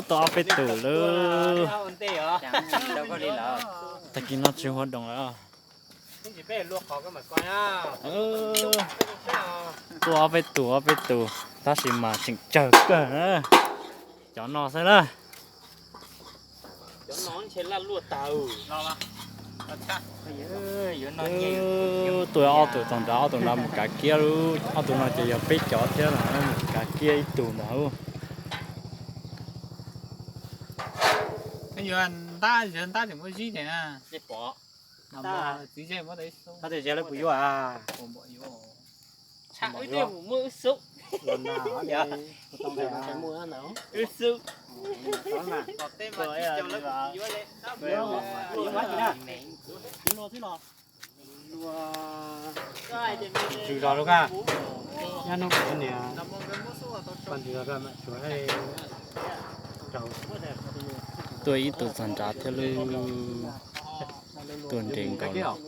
Tua ob peb tus lawm. Tag kis no tsis ua doos lawm. Tua ob peb tus ob peb tus, tab sis mas tseem tsawg kawg na. Cov no xwb na. Tua ob tug txog nrad, ob tug nrad mus kav kiab, ob tug no ces yog peb cov thiab, mus kav kiab ib tug ntag. Yuav ntab, yog ntab tseem muab zib ces na. Txiv zej muab tau ib xub. Txiv zej lawv puas yuav a? Wb twb mus muab wb xub. Wb xub. Tsis zog lub kab, nyab hnub kuv niam poj ntxwv tsuas raug. Tuaj ib tug txog nrad thiab lub, tuaj nres nkaus lawm.